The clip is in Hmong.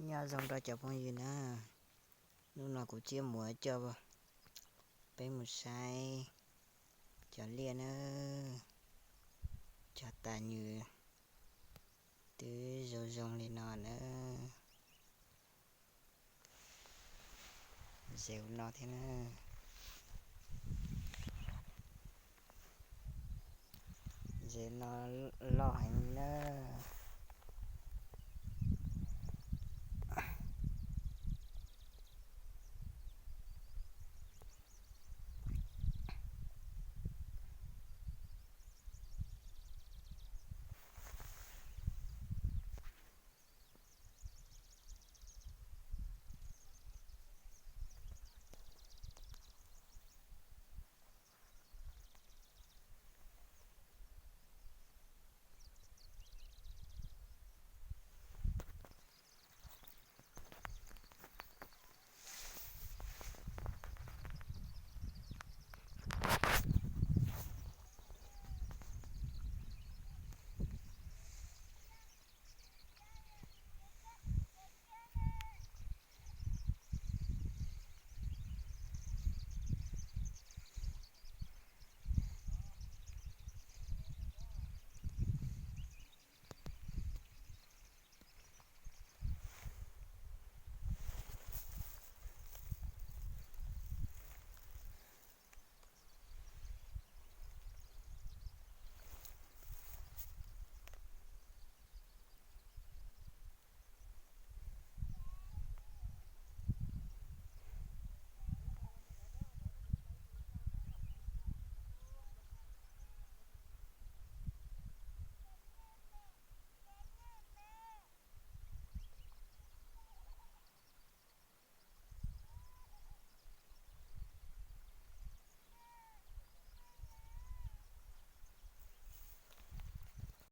Nyob zoo rau cov phooj ywg na, hnub no kuv Tsiaj Muas coj peb mus saib cov liaj na, cov tas nws twb zoo zoo li no na. Ze no thiab na, ze no loj heev li na.